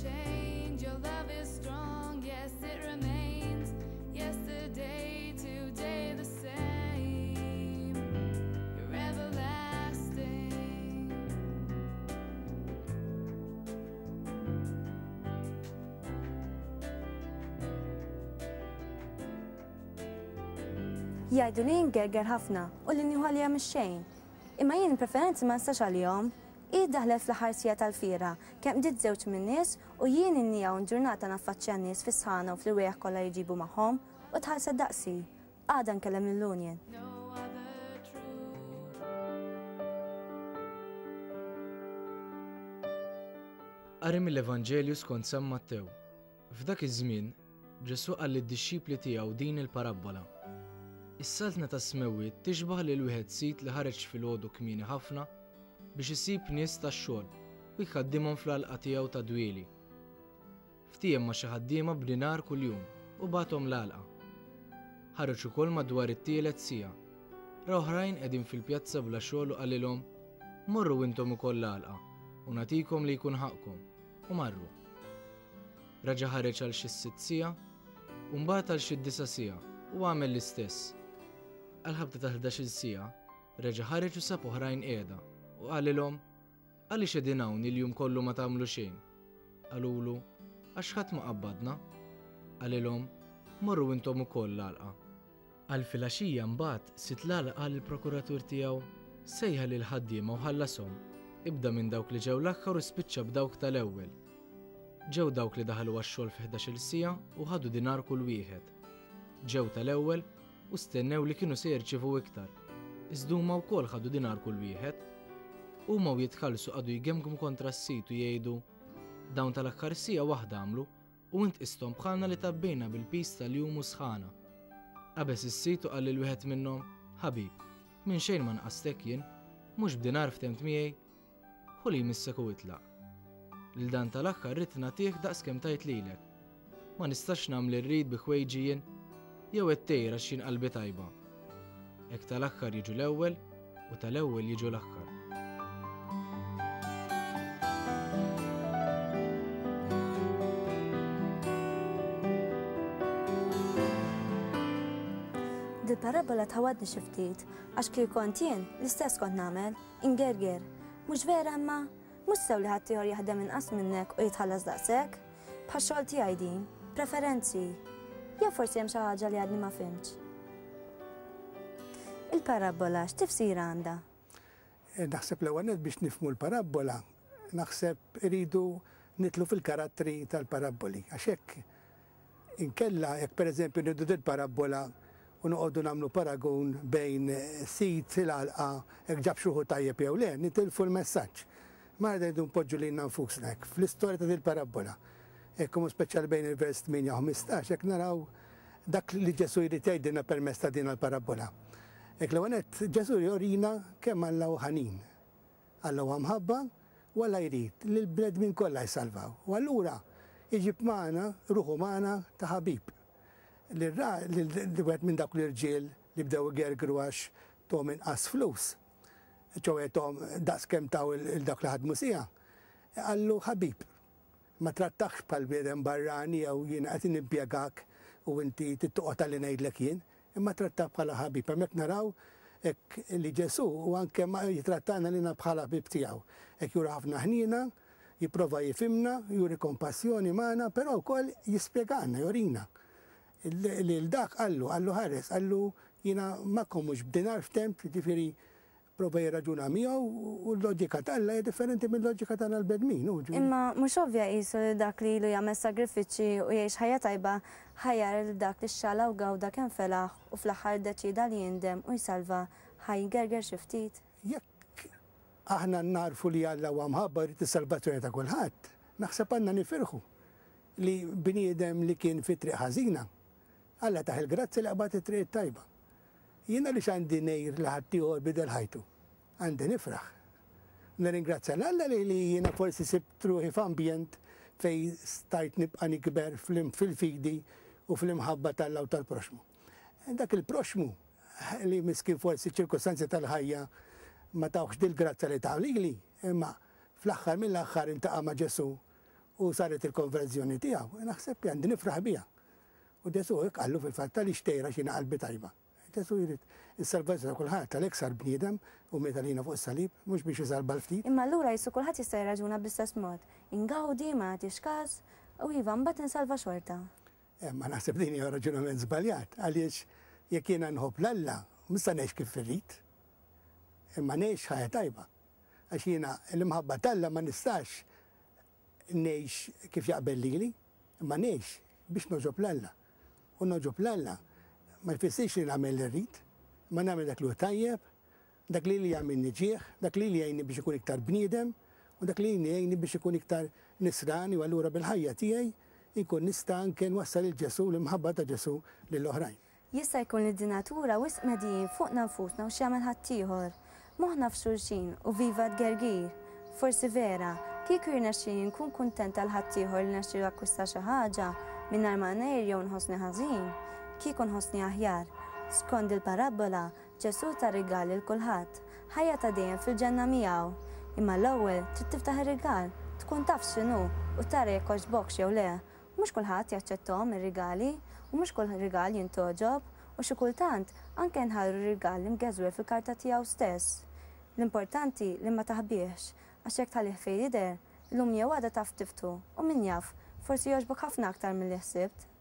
change. Your love is strong, yes, it remains. Yesterday, today, the same. You're everlasting. Jgħidu li jien gerger ħafna u li nieħu għalija mix-xejn. Imma jien il-preferenzi ma nistax għalihom. Hi daħlet fl-aħħar siegħa tal-fiera, kemm qdiet żewġ min-nies u jien ilni hawn ġurnata naffaċċja n-nies fis-sħana u fl-irwejjaħ kollha li jġibu magħhom, u tħallset daqsi. Għada nkellem lill-union. Qari mill-Evanġelju skont San Mattew. F'dak iż-żmien, Ġesù qal lid-dixxipli tiegħu din il-parabbola, Is-Saltna tas-Smewwiet tixbah lil wieħed sid li ħareġ filgħodu kmieni ħafna biex isib nies tax-xogħol u jħaddimhom fl-għalqa tiegħu tad-dwieli. Ftiehem ma' xi ħaddiema b'dinar kuljum u bagħathom l-għalqa. Ħareġ ukoll madwar it-tielet siegħa. Ra oħrajn qegħdin fil-pjazza bla xogħol u qalilhom, 'Morru intom ukoll l-għalqa, u nagħtikom li jkun ħaqqkom. U marru. Reġa' ħareġ għal xi s-sitt siegħa, u mbagħad għal xi d-disa' siegħa, u għamel l-istess. Għall-ħabta tal-ħdax-il siegħa, reġa' ħareġ u sab oħrajn qiegħda, u qalilhom, Għaliex qegħdin hawn il-jum kollu ma tagħmlu xejn? Qalulu, Għax ħadd ma qabbadna. Qalilhom, Morru intom ukoll l-għalqa. Għal filgħaxija mbagħad sid l-għalqa qal lill-prokuratur tiegħu, 'Sejjaħ lill-ħaddiema u ħallashom, ibda minn dawk li ġew l-aħħar u spiċċa b'dawk tal-ewwel. Ġew dawk li daħlu għax-xogħol fi ħdax-il siegħa u ħadu dinar kull wieħed. Ġew tal-ewwel u stennew li kienu se jirċievu iktar, iżda huma wkoll ħadu dinar kull wieħed. Huma u jitħallsu qagħdu jgemgmu kontra s-sid u jgħidu, 'Dawn tal-aħħar siegħa waħda għamlu, U int qisthom bħalna li tgħabbejna bil-piż tal-jum u s-sħana. Qabeż is-sid u qal lil wieħed minnhom, Ħabib, minn xejn ma nqastek jien, mhux b'dinar ftemt miegħi? Ħu li jmissek u itlaq. Lil dan tal-aħħar ridt nagħtih daqs kemm tajt lilek. Ma nistax nagħmel li rrid bi ħwejġi jien? Jew qed tgħir għax jien qalbi tajba? Hekk tal-aħħar jiġu l-ewwel u tal-ewwel jiġu l-aħħar. Dil-parabola tħawadni xi ftit, għax kieku kont jien, l-istess kont nagħmel, ingerger. Mhux vera imma? Mhux sew li ħaddieħor jaħdem inqas minnek u jitħallas daqshekk? Bħax-xogħol tiegħi din, preferenzi. Jew forsi hemm xi ħaġa li għadni ma fhimtx. Il-parabbola x'tifsira għandha? Naħseb l-ewwel nett biex nifhmu l-parabbola, naħseb iridu nidħlu fil-karattri tal-parabboli. Għax hekk inkella jekk pereżempju nieħdu dil-parabbola u noqogħdu nagħmlu paragun bejn sid il-għalqa jekk ġabx ruħu tajjeb jew le, nitilfu l-messaġġ. Imma aħna rridu npoġġu lilna nfusna hekk fl-istorja ta' dil-parabbola. Hekk u speċjali bejn il-vers 8 u 15 hekk naraw dak li Ġesù jrid jgħidilna permezz ta' din l-parabbola. Hekk l-ewwel nett Ġesù jorina kemm Alla hu ħanin. Alla huwa mħabba u Alla jrid li l-bnedmin kollha jsalvaw. U allura jġib magħna ruħu magħna ta' ħabib. Lil wieħed minn dawk l-irġiel li bdew igergru għax tahom inqas flus, ċoe tahom daqs kemm taw 'il dawk li ħadmu siegħa, qallu ħabib. Ma trattahx bħal bniedem barrani jew jiena qed nimpjegak u inti trid toqgħod għal li ngħidlek jien, imma trattah bħala ħabib. Hemmhekk naraw hekk li Ġesù hu anke jittrattana lilna bħala ħbieb tiegħu. Hekk juri ħafna ħniena, jipprova jifhimna, juri kompassjoni magħna, però wkoll jispjegalna, jurina. Lil dak qallu, qallu ħares, qallu jiena magħkom mhux b'dinar f'temp, jiġifieri prova jirraġuna miegħu u l-loġika t'Alla hija differenti mill-loġika tagħna l-bnedmin, hu ġifieri. Imma mhux ovvja qisu li dak li ilu jagħmel sagrifiċċji u jgħix ħajja tajba ħa jara lil dak li xxala u gawda kemm felaħ u fl-aħħar iddeċieda li jindem u jsalva ħa jgerger xi ftit? Jekk aħna nagħrfu li Alla huwa mħabba u jrid is-salvazzjoni ta' kulħadd, naħseb għandna nifirħu li bniedem li kien fi triq ħażina, Alla tah il-grazzja li qabad it-triq it-tajba. Jien għaliex għandi ngħir li ħaddieħor bidel ħajtu? Għandi nifraħ. Nirringrazzja 'l Alla li li jiena forsi sibt ruħi f'ambjent fejn stajt nibqa' nikber fil-fidi u fl-imħabba t'Alla u tal-proxxmu. Dak il-proxxmu li miskin forsi ċ-ċirkustanzi tal-ħajja ma tawhx dil-grazzja li taw lili, imma fl-aħħar mill-aħħar iltaqa' ma' Ġesù. u saret il-konverżjoni tiegħu, naħseb li għandi nifraħ biha. U Ġesù hekk qallu fil-fatt għaliex tgħir għax jiena qalbi tajba. Ġesù jrid is-salvezza ta' kulħadd, għalhekk sar bniedem u miet għalina fuq is-salib, mhux biex isalva l-ftit. Imma allura qisu kulħadd jista' jirraġuna bl-istess mod, ingawdi, ma nagħtix każ, u iva, mbagħad insalva xorta. Imma naħseb din hija raġunament żbaljat, għaliex jekk jiena nħobb 'l Alla, mhux se ngħix kif irrid, imma ngħix ħajja tajba. Għax jiena l-imħabba t'Alla ma nistax ngħix kif jaqbel lili, imma ngħix biex nogħġob 'l Alla. U nogħġob 'l Alla ma jfissirx li nagħmel li rrid, imma nagħmel dak li hu tajjeb, dak li li jagħmilni ġieħ, dak li li jgħinni biex ikun iktar bniedem u dak li jgħinni biex ikun iktar nisrani u allura bil-ħajja tiegħi inkun nista' anke nwassal 'il Ġesù, l-imħabba ta' Ġesù lill-oħrajn. Jista' jkun li d-dinatura wisq medhijin fuqna nfusna u x'jagħmel ħaddieħor. Moħħna f'xulxin u viva t-tgergir! Forsi vera, kieku jirnexxili nkun kuntent għal ħaddieħor li rnexxielu jakkwista xi ħaġa, mingħajr ma ngħir jew nħossni ħażin, kieku nħossni aħjar. Skond il-parabbola, Ġesù ta rigal lil kulħadd, ħajja ta' dejjem fil-ġenna miegħu. Imma l-ewwel trid tiftaħ ir-rigal, tkun taf x'inhu u tara jekk għoġbokx jew le. Mhux kulħadd jaċċettahom ir-rigali u mhux kull rigal jintgħoġob u xi kultant anke nħarru r-rigal imgeżwer fil-karta tiegħu stess. L-importanti li ma taħbihx għax jekk tħallih fejn jidher, illum jew għada taf tiftħu u min jaf, forsi jogħġbok ħafna aktar milli ħsibt.